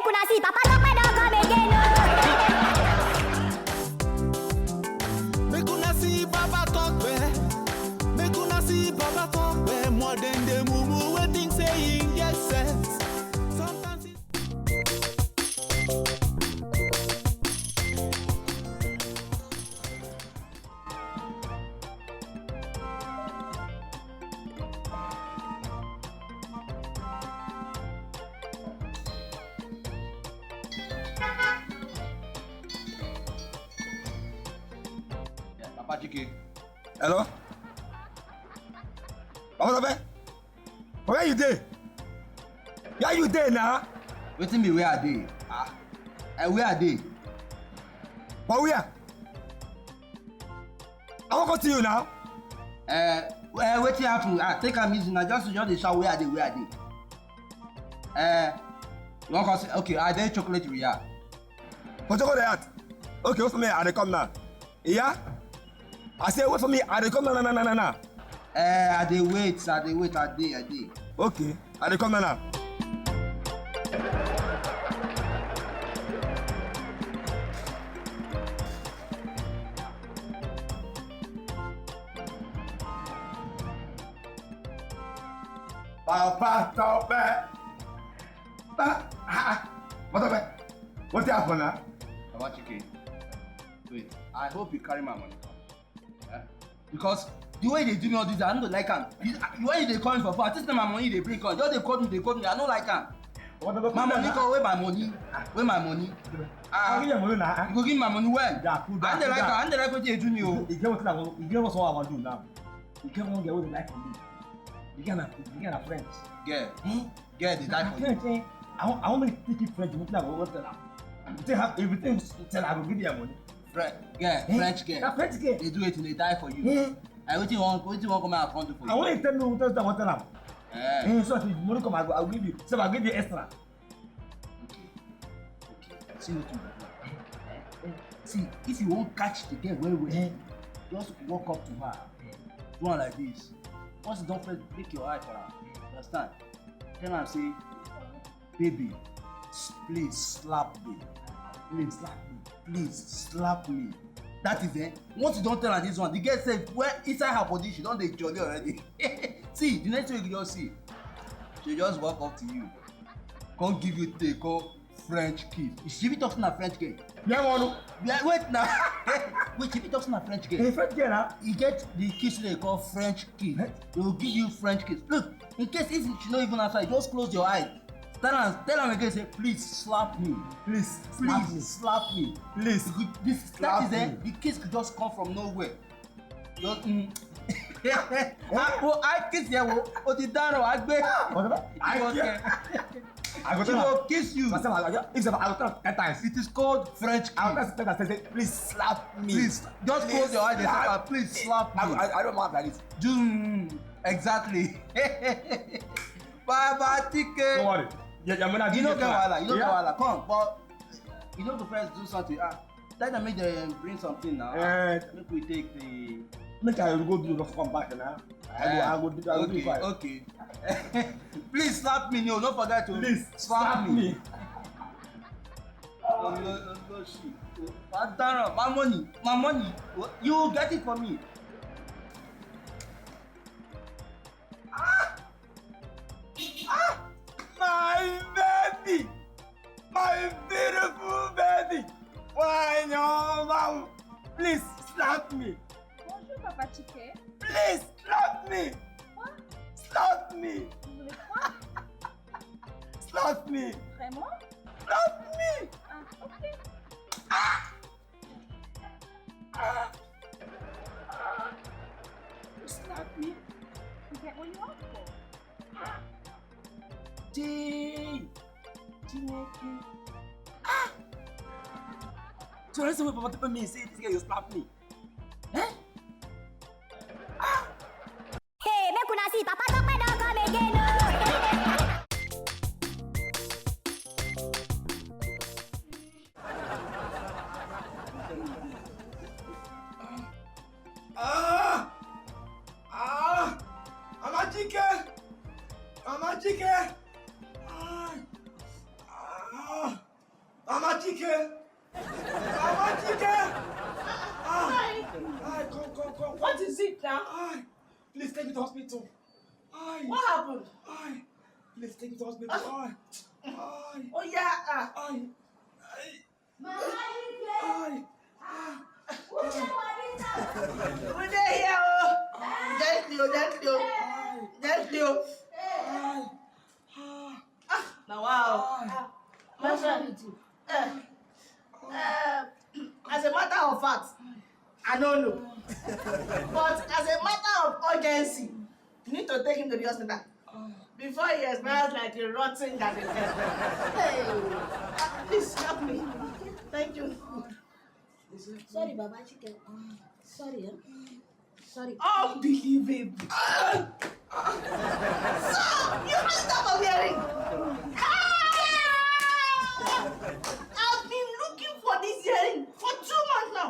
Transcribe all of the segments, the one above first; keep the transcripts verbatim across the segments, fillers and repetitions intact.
Una see, Papa Tope don come again o. Make una see Baba Tope. Make una see Baba Tope. More than the mumu waiting say he get sense. Sometimes it's Yeah, Papa Chike. Hello? Papa Tope? Where you dey? Where you dey now? Wetin be where I dey? Ah, eh, where I dey? For where? I wan come see you now. Eh, eh, wetin happen? Ah, take am easy na. Just, just dey shout where I dey, where I dey. Eh, you wan come say, okay, I dey Chocolate Royale. For Choco dey at. Okay, wait for me, I dey come now. Yeah? I say wait for me, I dey come now, now, now, now, now. Eh, I dey wait, I dey wait, I dey, I dey. Okay, I dey come now, now. Papa Tope. Pa- ah, ah. Papa Tope. Wetin happen now? Papa Chike, wait, I hope you carry my money come. Eh? Because the way they do me all this, I don't like am. You- Why you dey call me for phone? At least na my money you dey bring come. Just dey call me, dey call me. I no like am. Papa Tope, My cool money down come, where my money? Where my money? now. I give you money now. You go give my money when? Yeah, cool down, I dey cool like down. am. I dey like wetin you do me o. You get wetin I wan, you get wetin I wan do now. You get one girl wey dey like for me. You get na, you get na friends. Girl, Eh? girl dey die for you. Friends, eh? I wan, I wan make you keep friends. Wetin I go tell am? You take have everything. Tell her I go give you your money. French girl, Eh? French girl. Na French girl. Dey do wetin dey die for you. Eh? And wetin you wan, wetin you wan come out front for I wan tell you wetin I wan tell am. Eh. Eh, so if money come, I go, I go give you. So I go give you extra. Okay. Okay. See wetin you do. Eh? See, if you wan catch the girl well well, Eh? just walk up to her. Do am like this. Once you don first break your eye for her, you understand? Tell am say, baby, s- please slap me. Please slap me. Please slap me. That is it. Once you don tell her this one, the girl sef, well, inside her body, she don dey jolly already. See, the next thing you go just see, she just walk up to you, come give you take, come French kiss. She fit talk say na French girl. Yeah, one. Yeah, wait now. Wait, she fit talk say na French girl. French girl, huh? You get the kiss wey dey call French kiss. They go give you French kiss. Look, in case if she no even answer, you just close your eye. Tell am, tell am again say, please slap me. Please, Please slap me. Please. You go- This Slap that is eh, me. The kiss could just come from nowhere. Just, mm. Ah, wo, I kiss here, wo. O ti dáràn, a gbé. Whatever. I It was, care. eh, I go She tell her. will kiss you. If I, if I, I go tell her ten times. It is called French I go kiss. tell her ten times. Say, please slap me. Please, just close your eyes and slap say, please slap I, me. I, I don't want that. Doom. Exactly. Baba T K. Don't worry. Yeah, yeah, man, I You did no it get now. wahala. You no get Yeah. Wahala. Come, but you know the first do something. Ah, tell them make they bring something now. Eh. Make we take the. Make I go do not come back now. I go, I go do, I go do Okay, it fine. Okay. Please slap me, no, don't forget to Please slap slap me. me. Oh, no, no, no, shit. Oh, my darn, my money, my money. Oh, you will get it for me. Ah! Ah! My baby! My beautiful baby! Why no, mom? Please slap me! Bonjour, Papa Chike. Please slap me! Quoi? Slap me! Vous voulez quoi? Slap me! Vraiment? Slap me! Ah, ok. Ah! Ah! You slap me! You get what you asked for. Jay! Chineke! Ah! So that's why Papa Tope me say this girl you slap me. Eh? Hey, make una see, Papa Tope don come again o. Ah! Ah! Mama Chike! Mama Chike! Ah! Ah! Chike! Mama Chike! Ah! Ah, come, come, come, come. What is it now? Ah! Please take me to hospital. Ah! What happened? Ah! Please take me to hospital. Ah! Ah! Oh yeah. Ah! Ah! Mama Chike! Ah! Ah! Who dey worry now? We dey here o. Gently o, gently o. Gently o. Ah! Ah! Ah! Now wow. Ah! Ah! What's wrong with you? Eh, eh, as a matter of fact, I don't know. But as a matter of urgency, you need to take him to the hospital. Before he expires like a rotten garden. Hey, ah, please help me. Thank you. Sorry, Baba Chike. Sorry, eh? Sorry. Unbelievable. So, you had that of hearing. Ah! I've been looking for this hearing for two months now.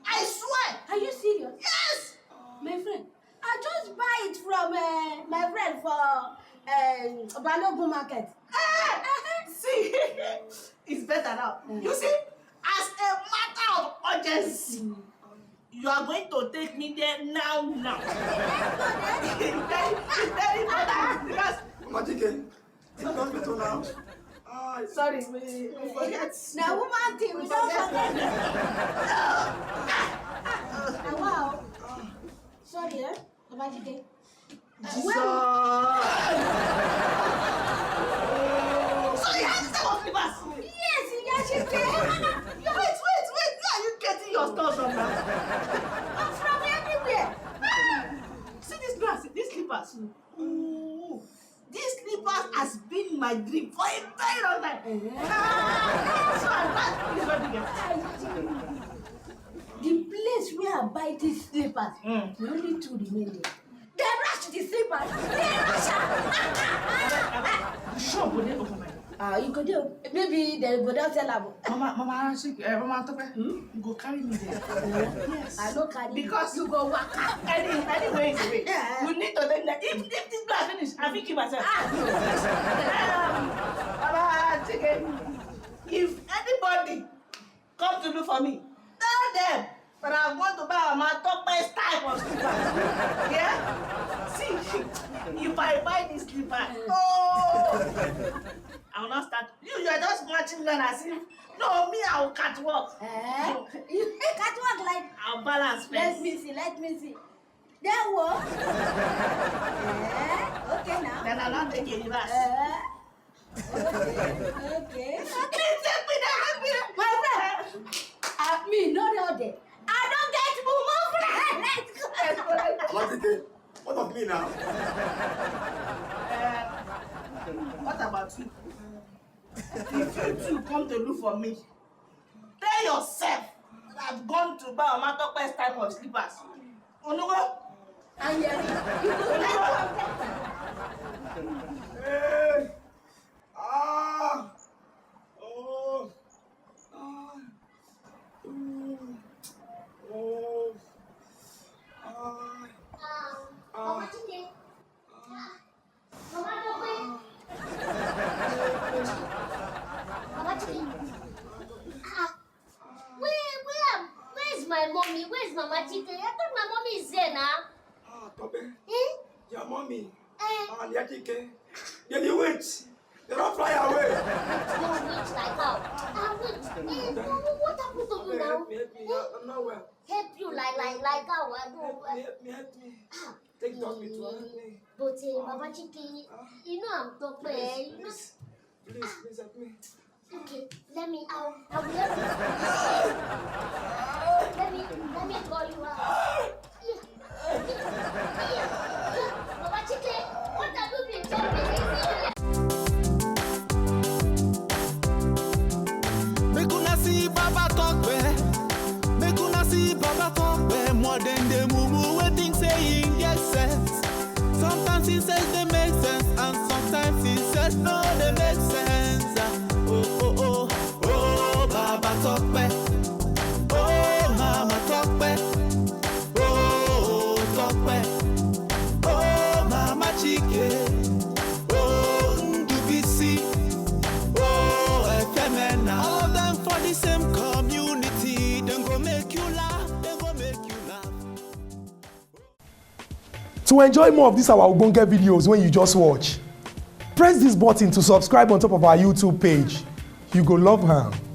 I swear. Are you serious? Yes. My friend, I just buy it from uh, my friend for uh, Balogun Market. Ah! See, it's better now. You see, as a matter of urgency, you are going to take me there now, now. It's very, it's very important because Mama Chike, take me to hospital now. Ah, sorry, we, we forget. Na woman thing, we don't forget. Ah, wow. Sorry, eh? Baba Chike. Jesus! So you have this type of slippers? Yes, you get it. Wait, wait, wait. Where are you getting your stuff from now? I'm from everywhere. Ah! See this glass, these slippers. Ooh. This slippers has been my dream for a very long time. Ah, so I buy this one again. The place where I buy these slippers, mm, na only two remain there. They rush the slippers. They rush am. You sure go dey open my door? Ah, you go dey. Maybe they go don sell am. Mama, Mama, she, uh, Mama Tope, hmm? You go carry me there. Yes. I no carry. Because you go waka. Any, anywhere is away. Yeah. You need to take that. If, if this glass finish, I fit kill myself. Ah, no. Um, Baba Chike, if anybody come to look for me, tell them that I'm going to buy Mama Tope's type of slippers. Yeah? See, if I buy this slipper, oh, I will not start. You, you are just matching me as if, no, me, I will catwalk. Eh? You catwalk like. I'll balance first. Let me see, let me see. There wo. Eh? Okay now. Then I'll not take a reverse. Eh? Okay, okay. Please help me, help me. My friend, uh, me, no, no, dey. I don't get mumu friend. Let's go. Let's go, let's go. What of me now? Uh, what about you? If you two come to look for me, tell yourself that I've gone to buy Omatope's type of slippers. Onugo? And yet, you go like to. Hey! Ah! Oh! Ah! Ooh! Oh! Ah! Ah! Mama Chike. Ah! Mama Tope. Mama Chike. Ah! Where, where, where's my mommy? Where's Mama Chike? I thought my mommy is there now. Ah, Tope. Eh? Your mommy. Eh? Ah, Nia Chike. They be witch. They don't fly away. Witch, no witch like how? Ah, witch. Eh, no, what happened to you now? Help me, help me. Eh? I'm not well. Help you like, like, like how? I don't. Help me, help me, help me. Ah. Take the hospital, help me. But, eh, Mama Chike, you know I'm Tope, eh? Please, please, please help me. Okay, let me out. I will help you. Let me, let me call you out. Yeah. Yeah. Mama Chike, what have you been talking? Make una see Baba Tope. Make una see Baba Tope. More than the mumu waiting say he get sense. Sometimes he says they make sense, and sometimes he says no, they make sense. Oh, oh, oh, oh, Baba Tope. Oh, Mama Tope. Oh, Tope. Oh, Mama Chike. Oh, Ndubisi. Oh, Efemena. All of them To enjoy more of these our ogbonge videos when you just watch, press this button to subscribe on top of our YouTube page. You go love am.